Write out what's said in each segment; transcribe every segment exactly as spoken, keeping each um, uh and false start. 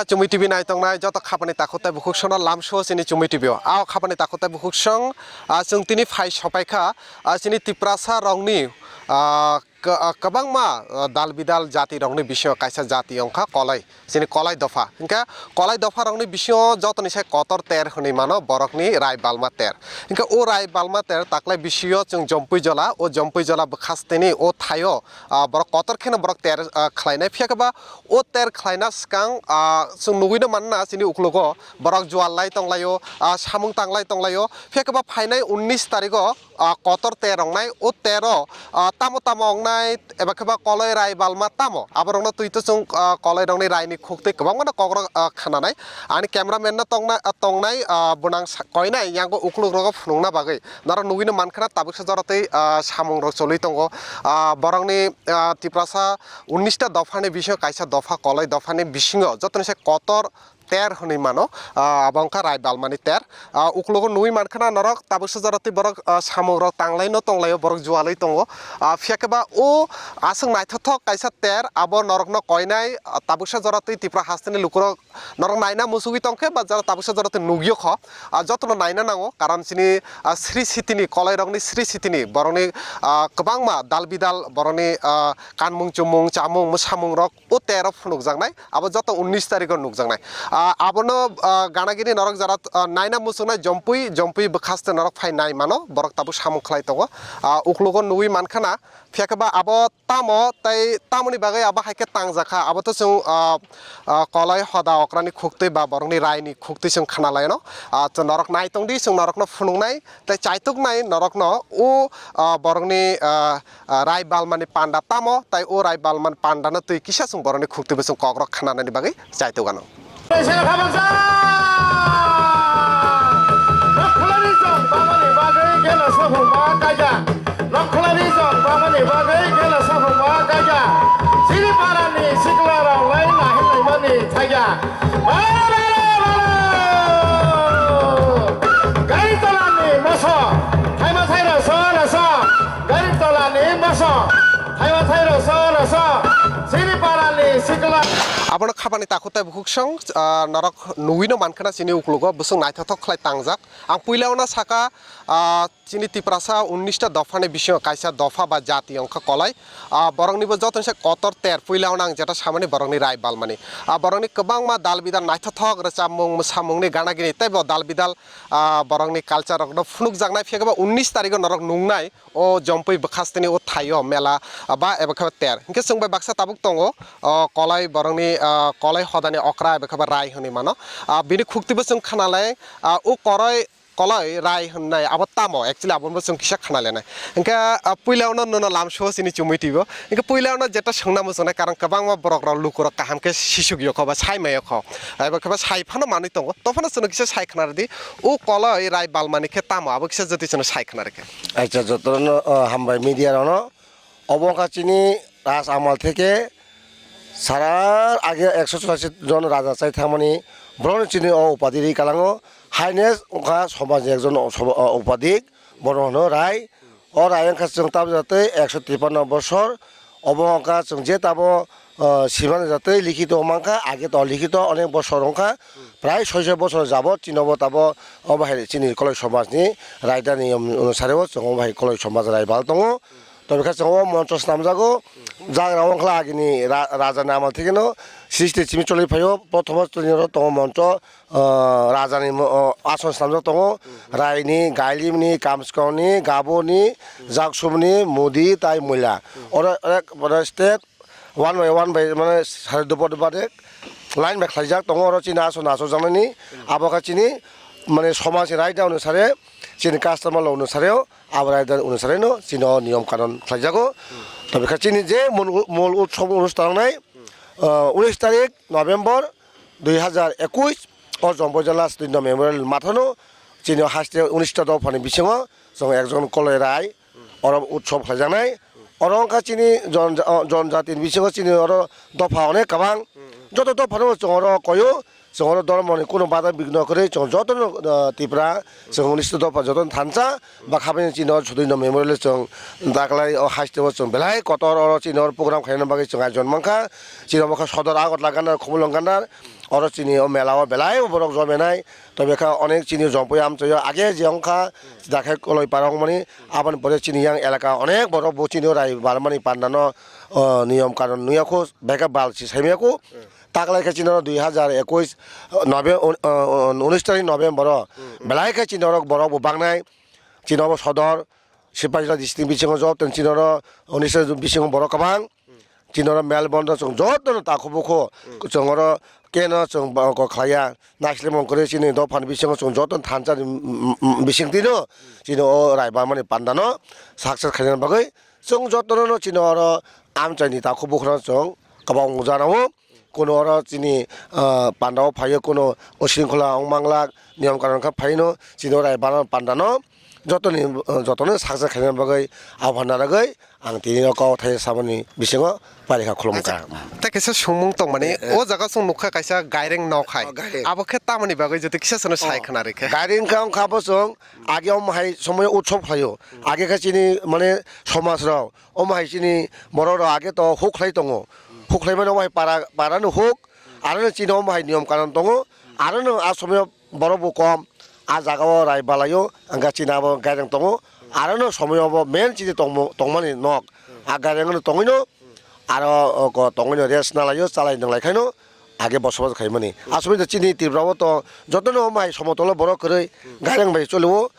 Chumui T V naitongnai joto khapani takhuk tei bukhuk songno lamsio chini Chumui T V o. A khapani takhuk tei bukhuk song, ah, chwng tini phai sopaikha, ah, chini Tiprasa rokni, ah, k-, ah, kwbangma, ah, dal bidal jati rokni bisingo kaisa jati wngkha Kolai, chini Kolai dopha. Hinkhe Kolai dopha rokni bisingo jotoni sai kotor ter hwnwi mano borokni rai balma ter. Hinkhe o rai balma ter taklai bisingo chwng Jompui Jola, o Jompui Jola bwkhasteni o thaio, ah, borok kotor kheno borok ter, ah, khlainai. Phiya khe ba o ter khlaina swkang, ah, chwng nugwino manna chini uklogo borok jual lai tonglaio, ah, samung tanglai tonglaio. Phiya khe ba phainai unnish tarigo, ah, kotor ter wngnai, o tero, ah, tamo tamo wngnai, eba khe ba Kolai rai balma tamo, aborokno twi to chwng, ah, Kolai rokni raini khuktwi kwbangmano kokrok, ah, khnanai. Ani cameraman no tongna-, ah, tongnai, ah, bwnang sa-, koinai yango uklok rogo phunukna bagwi norok nugwino mankha na tabuksa jora tei, ah, samung rok choli tongo. Ah, borokni, ah, Tiprasa unnish ta dophani bisingo kaisa dopha Kolai dophani bisingo jotoni sai kotor ter hwnwi mano, ah, abo wngkha rai balmani ter. Ah, uklogo nugwi mankha na norok tabuksa jora tei borok, ah, samung rok tanglaino tonglaio, borok jualwi tongo. Ah, phiya khe ba o aswk naithothok kaisa ter abo norokno koinai, ah, tabuksa jora tei Tipra hasteni lukurok norok naina muchugwi tongkhe ba jara tabuksa jora tei nugwio kho, ah, jotono naina nango, karon chini, ah, Sri Sitini, Kolairokni Sri Sitini, borokni, ah, kwbangma dal bidal, borokni, ah, kanmung chumung, chamung, mwsamung rok o tero phunukjaknai, abo joto unnish tarigo nukjaknai. Ah, abono, ah, ganagini norok jara, ah, naina muchungnai Jompui, Jompui bwkhaste norok phai nai mano, borok tabuk samung khlai tongo. Ah, uklogo nugwi mankha na, phiya khe ba abo tamo tei tamoni bagwi abo hai khe tangjakha, abo to chwng, ah, ah, Kolai hoda okrani khuktwi ba borokni raini khuktwi chwng khna laino. Ah, chwng norok nai tongdi, chwng norokno phunuknai tei chaituknai norokno o, ah, borokni, ah, ah, rai balmani panda tamo tei o rai balmani pandano twi kisa chwng borokni khuktwibo chwng kokrok khnanani bagwi chaituk anw. Nokhlani jong bangmani bagwi gela sohoma kaja. Nokhlani jong bangmani bagwi gela sohoma kaja. Siri parani sikla rok lai nahi laimani thaiya. Bara, bara, bara. Gari tolani moso. Thaima thairo so, so. Gari tolani moso. Thaima thairo so, so. Siri parani sikla. Abono khapani takhuk tei bukhuk song, ah, norok nugwino mankha na chini uklogo bwswk naithothok khlai tangjak. Ang puila ono saka, ah, chini Tiprasa unnish ta dophani bisingo kaisa dopha ba jati wngkha Kolai. Ah, boroknibo jotoni se kotor ter, puila ono ang jeta samani borokni rai balmani. Ah, borokni kwbangma dal bidal naithothok rwchapmung, mwsamungni gana gini tei bo dal bidal, ah, borokni culture rokno phunukjaknai, phiya khe ba unnish tarigo norok nungnai. O Jompui bwkhasteni o thaio mela, ah, ba eba khe ter. Hinkhe chwng bai baksa tabuk tongo, o Kolai borokni, ah, Kolai hodani okra eba khe ba rai hwnwi mano. Ah, bini khuktibo chwng khna lai, ah, o koroi Kolai rai hwnnai abo tamo, actually abono chwng kisa khna lenai. Hinkhe, ah, puila ono nono lamsio chini Chumui T V o. Hinkhe puila ono jeta swngna muchungnai karon kwbangma borok rok lukurok kaham khe sisuk yokho ba sai mai yokho. Eba khe ba sai phano manwi tongo. Tophano chwngno kisa sai khna rwdi, o Kolai rai balmani khe tamo, abo kisa jotoi chwngno sai khna rwkhe. Acha, jotono, o, hambai media rokno. Obo wngkha chini Raj Amal theke sara age ekso churashi jon raja chai thangmani, borokno chini o upadi ri kalango. Haines wngkha somajni ekjon o sob-, o upadi, bono hwno Rai. O Rai wngkha chwng tabjatwi ekso tipanno bosor. Obo wngkha chwng je tabo, ah, simani jatwi likhito mankha, age to likhito onek bosor wngkha. Prai soiso bosor jabot chinobo tabo obo hai chini Koloi somajni raida niyom onusareo chwng obo hai Koloi somaj rai bal tongo. Tobikha chwng o moncho snamjago. Jagra wngkha agini ra-, rajani amal thikeno srishti simi choli phaio. Prothomo chwngno tongo moncho, ah, rajani mo-, o, ason swnamjak tongo, raini, gailimni, kamskangni, gaboni, jaksumni, mudi, tai moila. Oro, oro, oro state one by one by, mane, sari dupo dupo de line bai khlaijak tongo, oro chini ason ason jaknani, abo khe chini, mane, somajni raida onusare, chini customer lo onusareo, abo raida onusareno chini o niyom kanon khlaijago. Tobikha chini je mul, mul utsob onusthan wngnai, ah, unis tarik November, dui hazar ekush, o Jompui Jola Sudinno Memorial mathano chini haste unista dophani bisingo chwng ekjon Koloi Rai oro utsob khlaijaknai. Oro wngkha chini jon-, o, jonjatini bisingo chini oro dopha onek kwbang. Joto dophano chwng oro koyo, chwng oro dhormoni kuno bada bigno kwrwi chwng jotono, o, Tripura chwng unista dopha jotono thansa. Bakha bini chini oro Sudinno Memorial chwng daklai o haste o chwng belai kotor oro chini oro program khaina bagwi chwng ayojon mankha. Chini obo kha Sodor Agartala gandar, Khumulwng gandar. oro chini o mela o belai borok jomenai, tobekha onek chini jompui amchaio age je wngkha, dakhai koloi para wngmani, aboni pore chini yang elaka onek borok bo chini o rai balmani pandano, o, niyom kanon nuyakho, beka bal si saimiyakho. Taklai khe chini oro dui hazar ekush Nove-, un-, o, o, unis tarik November o belai khe chini oro borok bo bangnai, chini obo sodor, Sipahijala district bisingo joto chini oro unis bisingo borok kwbang. Chini oro mel bondo chwng jotono takhu bukhu, chwng oro keno chwng ba-, ko khlaiya, naisle mung kwrwi chini dophani bisingo chwng jotono thansa ni, mm, mm, mm, bising tino chini o rai balmani pandano success khaina bagwi chwng jotono chini oro amchaini takhu bukhurano chwng kwbang jana o. Kuno oro chini, ah, pandao phaio, kuno usringkhola wng manglak, niyom kanon khe phaino chini oro rai bana pandano jotoni, ah, jotono saksa khaina bagwi aphano narwgwi ang tini o kok thai samani bisingo pari kha khulumkha. Acha, tei kaisa sumung tongmani, eh, eh, o jaga chwng nukha kaisa gaireng nok hai. Oh, gaireng. Abo khe tamoni bagwi jodi kisa sono sai, oh, khna rikha. Gaireng kha wngkha bo chwng age omo hai somoy utsob khlaio. Age khe chini mane somaj rok omo hai chini borok rok age to huk khlai tongo. Huk khlaimani omo hai para, para no huk, aro no chini omo hai niyom kanon tongo, aro no a somoyo borok bo kom, a jaga o rai balaio, angkha chini abo gaireng tongo, aro no somoyo bo main chini tongmo-, tongmani nok, a gaireng no tongwi no, aro o ko tongwi no rest nalaio, chalai nwnglai khaino, age bosobas khaimani. A somoyo chini Tripura o to jotono omo hai somotolo borok kwrwi gaireng bai cholio,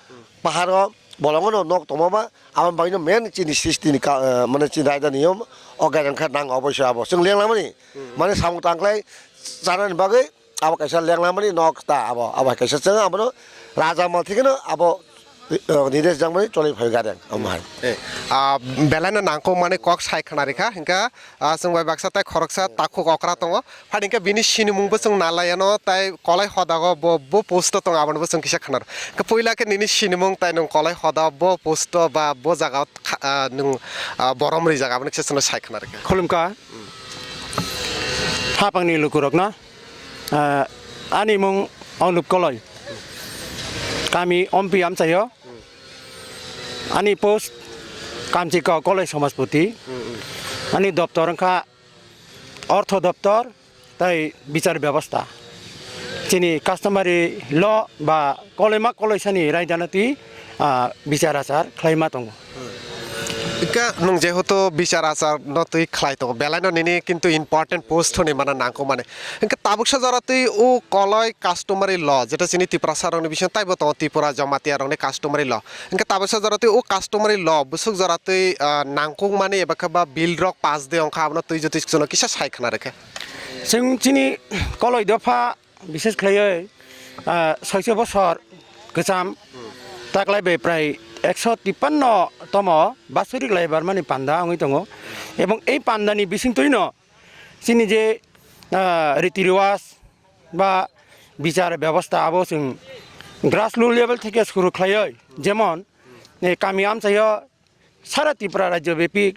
paharo bolongo no nok tongma ba, aboni bagwi no main chini srishti ni ka-, eh, mane chini raida niyom o gaireng kha nang oboisoi abo. Chwng lenglamani, mane samung tangkhlai chanani bagwi abo kaisa lenglamani nok ta abo, abo hai kaisa chwng abono raja mal thikeno abo, eh, nidesh jangmani choli phai gaireng omo hai. Eh, ah, belai no nangkukmani kok sai khna rikha, hinkha, ah, chwng bai baksa tei khoroksa takhuk okra tongo. Phai hwnkhe bini sinimung bo chwng nalaiano, tai kolai hodago bo, bo post o tongo, abono bo chwng kisa khwnaro. Khe puila khe nini sinimung tai nwng kolai hoda bo post o ba bo jaga o kha-, ah, nwng, ah, borom rijak, abono kisa chwngno sai khwnarikha. Khulumkha. Hapangni lukurokno, ah, ani mung Onlup Koloi. Kami Ompi amchaio. Ani post Kamchikao Koloi Somajpoti. Ani doptor wngkha Ortho doptor tei bichar bebostha. Chini customary law ba koloima koloisani raidano twi, ah, bichar achar khlaima tongo. Ika nwng jehetu bichar achar no twi khlai tongo, belai no nini kintu important post hwnwi mana nangkukmani. Hwnkhe tabuksa jora twi o koloi customary law, jeta chini Tiprasa rokni bisingo taibo tongo, Tripura Jamatia rokni customary law. Hwnkhe tabuksa jora twi o customary law bwswk jora twi, ah, nangkukmani eba khe ba bill rok pass de wngkha, abono twi jotwi chwngno kisa sai khna rwkhe. Chwng chini koloi dopha, bises khlaiwi, ah, soiso bosor kwcham, taklai bai prai ekso tippanno tomo basorik lai barmani panda wngwi tongo. Ebong ei pandani bisingtwino chini je, ah, riti riwaj ba bichar bebostha abo chwng grassroot level theke suru khlaiwi, jemon, eh, kami amchaio sara Tripura rajyo bepi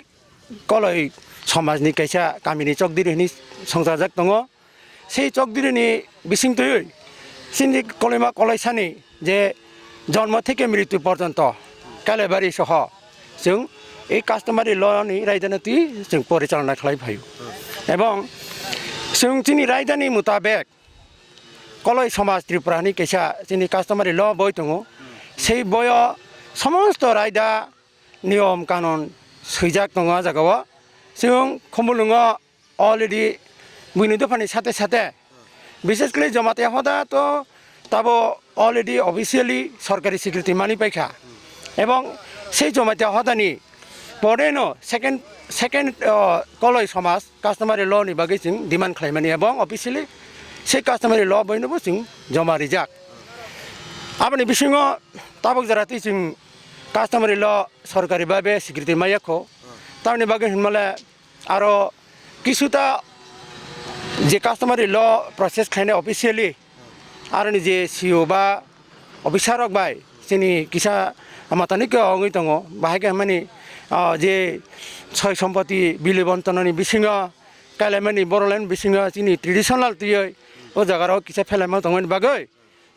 koloi somajni kaisa kamini chokdiri hwnwi songchajak tongo. Sei chokdirini bisingtwi chini koloima koloisani je jonmo theke mrityu porjonto kalebari soho chwng ei customary law ni raidano twi chwng porichalona khlai phaio. Ebong chwng chini raidani mutabek koloi somaj Tripura ni kaisa chini customary law boi tongo. Sei boyo somosto raida niyom kanon swijak tongo ah jagao. Chwng Khumulwngo already buini dophani sate sate, bises khlai Jamatia hoda to tabo already officially sorkari swikriti mani paikha. Ebong sei Jamatia hodani poreno second, second, o, koloi somaj customary law ni bagwi chwng demand khlaimani ebong officially sei customary law boinobo chwng joma rijak. Aboni bisingo tabuk jora twi chwng customary law sorkari babe swikriti maya kho. Tamoni bagwi hwnmale aro kisuta je customary law process khlainai officially aroni je C E O ba officer rok bai chini kisa matani khe ongwi tongo, bahai khe hwnmani, ah, je soi sompoti bili bontononi bisingo kailaimani borok laini bisingo chini traditional twiwi o jaga rok kisa phelaima tongmani bagwi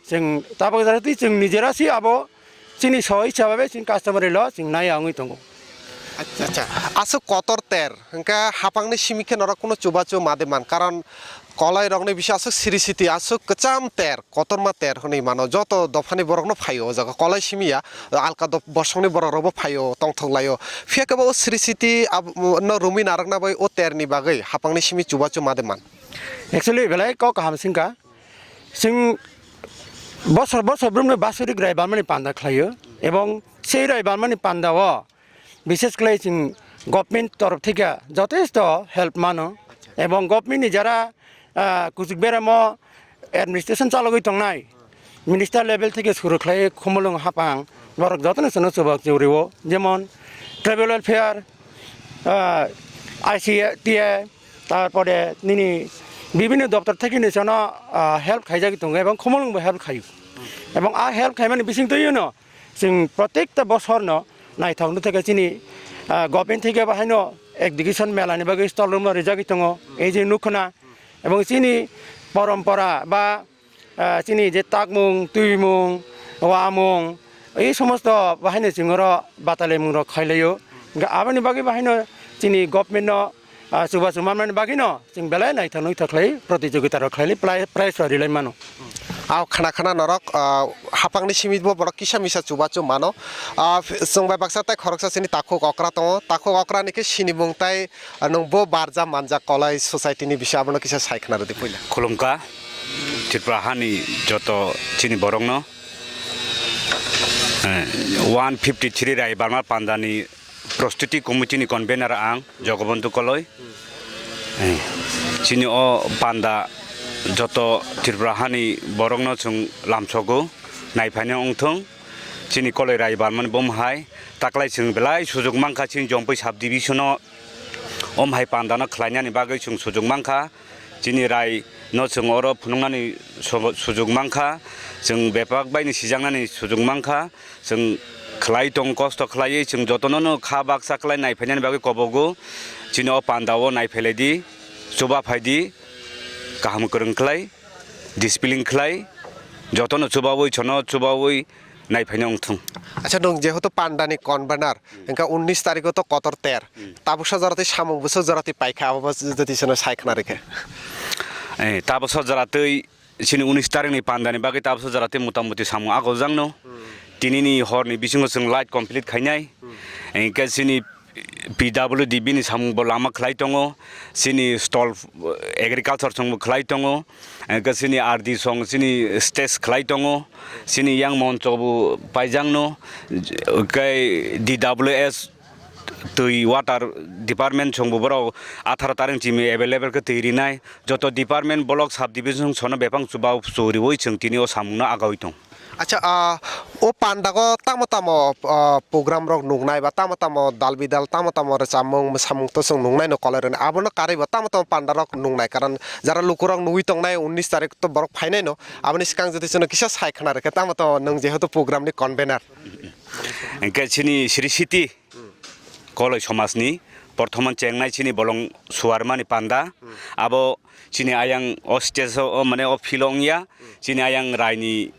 chwng tabuk jora twi chwng nijera si abo chini so hisabe chini customary law chwng naiya wngwi tongo. Acha, acha. Aswk kotor ter, hwnkhe hapangni simi khe norok kuno chubachu ma de man, karon kolai rokni bisingo aswk siri siti, aswk kwcham ter, kotorma ter hwnwi mano. Joto dophani borokno phaio o jaga, kolai simi ya, alka dop-, bosongni borok rokbo phaio, tongthok laio. Phiya khe bo o siri siti ab-, no romwi narwkna bai o terni bagwi hapangni simi chubachu ma de man. Actually, belai kok kaham singkha. Chwng bosor bosor brumni basurik rai balmani panda khlaio, ebong sei rai balmani panda o bishes khlai chwng government torof theke jotesto help mano, ebong government ni jara, ah, kuchuk beramo administration chalogwi tongnai, minister level theke suru khlai Khumulwng hapang, borok jotono chwngno chubak churio, jemon tribal welfare, ah, I C T A, tarpore nini bibhinno doptor theke ni chwngno, ah, help khaijagwi tongo, ebong Khumulwng bo help khaio, ebong a help khaimani bising twiwi no chwng protekta bosorno naithok nw theke chini, ah, government theke bo haino education mela ni bagwi stall room no rijagwi tongo, ei je nukho na, ebong chini porompora ba, ah, chini je takmung, twimung, wamung, ei somosto bo haino chwng oro batalaimung rok khailaio. Hwnkhe aboni bagwi bo haino chini government no, ah, chubachu manmani bagwino chwng belai naithok nuithok khlai protijogita rok khlai pri-, prize rok rilai mano. Ah, khana khana norok, ah, hapangni simi bo borok kisa misa chubachu mano. Ah, chwng bai baksa tei khoroksa chini takhuk okra tongo. Takhuk okra ni khe sinimung tei, ah, nwng bo barja manjak kolai society ni bisingo abono kisa sai khna rwdi puila. Khulumkha Tripura hani joto chini borokno, eh, one fifty three Rai Balma Pandani Prostuti Committee ni convener ang Jogobondhu Koloi. Eh, chini o panda joto Tripura hani borokno chwng lamsogo, naiphaino wngthung. Chini Koloi Rai Balmani bumhai taklai chwng belai sujuk mankha, chini Jompui sub division o omhai pandano khlainani bagwi chwng sujuk mankha. Chini rai no chwng oro phunuknani su-, sujuk mankha, chwng bebak baini sijaknani sujuk mankha, chwng khlai tong, kosto khlaiwi chwng jotono no kha baksa khlai naiphainani bagwi kobogo. Chini o panda o naiphailai di, chuba phai di, kaham kwrwng khlai, discipline khlai, jotono chubawi, chono chubawi, naiphaino wngthung. Acha, nwng jehetu pandani convener, hwnkhe unnish tarikho to kotor ter. Hmm. Tabuksa jora twi samung bwswk jora twi paikha, abo bo jodi chwngno sai khna rikhe. Eh, tabuksa jora twi chini unnish tarikni pandani bagwi tabuksa jora twi motamuti samung agojakno. Hmm. Tinini horni bisingo chwng light complete khainai. Hmm. Hwnkhe chini P W D bini samung bo lama khlai tongo, chini stall, agriculture song bo khlai tongo, hwnkhe chini R D song, chini stage khlai tongo, chini yang moncho bo paijak no, kei D W S twi water department song bo borok atharo tareng chimi available khe twi rinai, joto department block sub division sono bepang chuba churiwi chwng tini o samung no agawi tong. Acha, ah, o pandago tamo tamo, ah, program rok nuknai ba tamo tamo dal bidal, tamo tamo rwchapmung mwsamung to chwng nuknai no kolai rwni. Abono karwi bo tamo tamo panda rok nuknai, karon jara lukurok nugwi tongnai unnish tarik to borok phainai no. Aboni swkang jodi chwngno kisa sai khna rwkhe, tamo tamo nwng jehetu program ni convener. Hwnkhe chini Sri City Koloi somajni porthoman chengnai chini bolong suarmani panda. Hmm. Abo chini ayang o stage o, o mane o field o wngya. Hmm. Chini ayang raini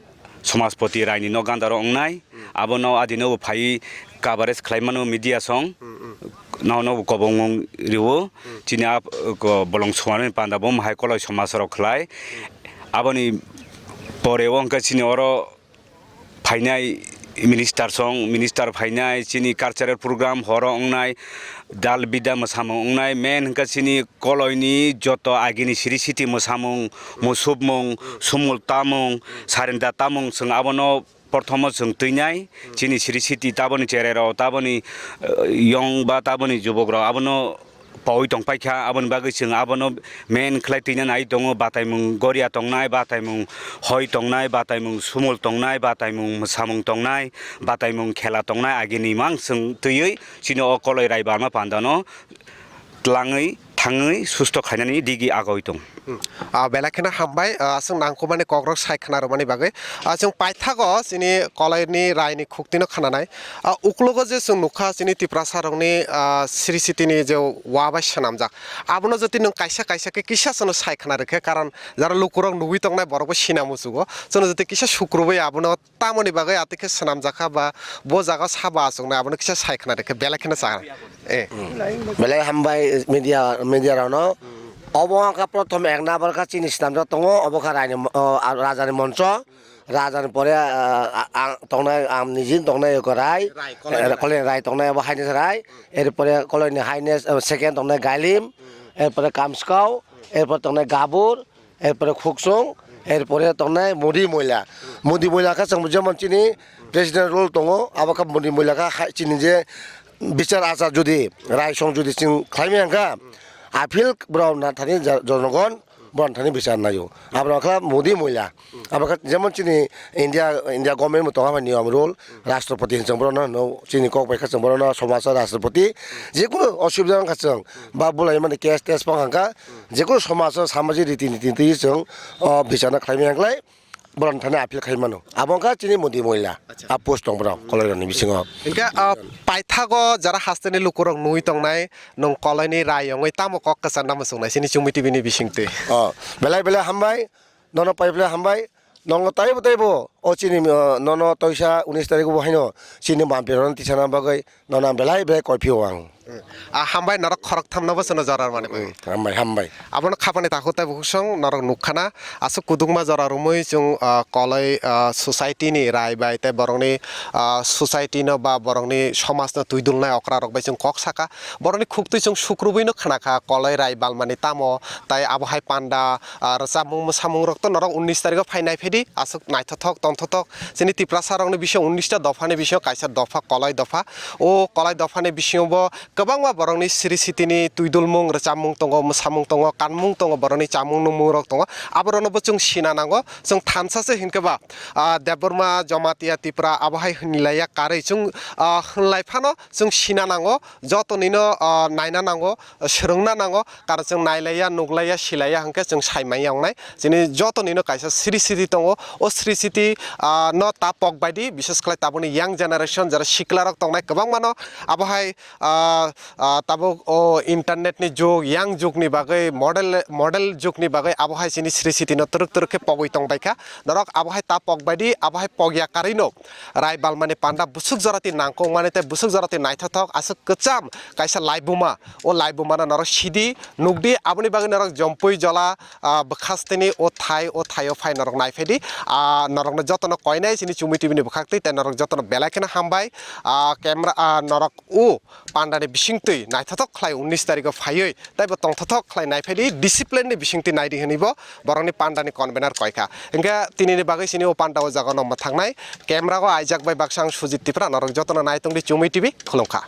somajpoti raini nok gandaro wngnai. Hmm. Abono adino bo phai coverage khlaimano media song. Hmm, hmm. Nono bo kobongmung riwo. Hmm. Chini a, ko, bolong suarmani panda bo hai Koloi somaj rok khlai. Hmm. Aboni pore o wngkha chini oro phainai minister song, minister phainai, chini cultural program horo wngnai, dal bida mwsamung wngnai, main hwnkha chini Koloini joto agini siri siti mwsamung, musubmung, sumul tamung, sarenda tamung, chwng abono porthomo chwng twinai, chini siri siti taboni chererok, taboni, eh, yong ba taboni jubokrok abono pawi tongpaikha, aboni bagwi chwng abono main khlai twina nai tongo, bataimung goria tongnai, bataimung hoi tongnai, bataimung sumul tongnai, bataimung mwsamung tongnai, bataimung khela tongnai, agini mang chwng twiwi chini o Koloi Rai Balma pandano twlangwi thangwi susto khainani digi agoi tong. Hmm. Ah, belai kheno hambai, ah, aswk nangkukmani kokrok sai khna rwmani bagwi. Ah, chwng paithago chini koloini raini khuktino khnanai. Ah, uklogo je chwng nukha chini Tiprasa rokni, ah, Sri Sitini je wa bai swnamjak. Abono jodi nwng kaisa kaisa khe kisa chwngno sai khna rwkhe, karon jara lukurok nugwi tongnai borokbo sina muchugo. Chwngno jodi kisa sukrubwi abono tamoni bagwi atwi khe swnamjakha ba bo jaga sabo achuknai abono kisa sai khna rwkhe belai kheno cha. Eh. Belai hambai media, media rokno. Obo wngkha prothom ek number kha chini swnamjak tongo, obo kha raini mo-, o, a, rajani moncho, rajani pore, a, a, ang tongnai, ang nijini tongnai eko rai, Rai, Koleni eh, Rai. Koleni Rai tongnai, obo haini rai, erpore Koleni haini, eh, second tongnai Galim, erpore Kamskau, erpore tongnai Gabur, erpore Khuksung, erpore tongnai Mudi Moila. Mudi Moila kha chwng jemon chini president role tongo, abo kha Mudi Moila kha hai chini je bichar achar jodi, raisong jodi chwng khlaimaya wngkha, appeal borok nathani ja-, jonogon borok nathani bichar naio. Abo kha Mudi Moila. Abo kha jemon chini India, India government bo tongo niyom rule, Rashtrapati hinwi chwng borokno hino, chini kok bai kha chwng borokno somajo Rashtrapati. Jekunu osubida wngkha chwng, ba bulai mani case tes wngkha, jekunu somajo samajik riti niti twi chwng, o, bicharno khlaimaya wngkhlai. Borok thani appeal khai mano. Abo wngkha chini Mudi Moila. Acha. A post tong borok, koloi rokni bisingo. Hingke, ah, paithago jara hasteni lukurok nugwi tongnai, nwng koloini rai wngwi tamo kok kwcharna muchungnai chini Chumui T V ni bisingtwi. Oh, belai belai hambai, nono pai belai hambai, nongo taibo taibo, o chini, ah, nono toisa unis tarikh bo haino chini mampirokno tisana bagwi, nono ang belai belai koi phio ang. Ah, hambai norok khorok thamno bo chwngno jora rwmani bagwi. Mm, hambai, hambai. Abono khapani takhuk tei bukhuk song norok nukkhana, aswk kudukma jora romwi chwng, ah, koloi, ah, society ni rai bai tei borokni, ah, society no ba borokni somaj no twidulnai okra rok bai chwng kok saka. Borokni khuktwi chwng sukrubwi no khnakha koloi rai balmani tamo, tai abo hai panda, ah, rwchapmung mwsamung rok to norok unis tarikh o phai nai phaidi, aswk naithothok tongthothok chini Tiprasa rokni bisingo unis ta dopha ni bisingo kaisa dopha koloi dopha. O kolai dophani bisingo bo kwbangma borokni siri sitini twidulmung, rwchapmung tongo, mwsamung tongo, kanmung tongo, borokni chamung nungmung rok tongo. Aborokno bo chwng sina nango. Chwng thansa se hinkhe ba, ah, Debbarma, Jamatia, Tipra abo hai hwnlaiya karwi chwng, ah, hwnlai phano chwng sina nango, jotonino, ah, naina nango, swrwngna nango. Karon chwng nailaiya, nuklaiya, silaiya hwnkhe chwng sai manya wngnai. Chini jotonino kaisa siri siti tongo. O siri siti, ah, no ta pok baidi, bises khlai tabukni young generation, jara siklarok tongnai kwbangmano abo hai, ah, ah, tabuk o internet ni jug, young jug ni bagwi, model, model jug ni bagwi abo hai chini siri siti no twrwk twrwk khe pogwi tong baikha. Norok abo hai ta pok baidi, abo hai pokya karwi no rai balmani panda busuk jorati nangkukmani tei busuk jorati naithothok aswk kwcham kaisa laibuma. O laibumano norok sidi, nukdi, aboni bagwi norok Jompui Jola, ah, bwkhasteni o thai, o thaio phai norok naiphaidi. Ah, norokno jotono koinai chini Chumui T V ni bwkhaktwi, tei norok jotono belai kheno hambai. Ah, camera, ah, norok o pandani bisingtwi naithothok khlai unis tarikho phaiwi, tei bo tongthothok khlai naiphaidi, discipline ni bisingtwi naidi hwnwi bo borokni pandani convener koikha. Hingkhe tinini bagwi chini o panda o jagano mwthaknai. Camera o aijak bai baksa ang Sujit Tipra, norok jotono naitongdi Chumui T V, khulumkha.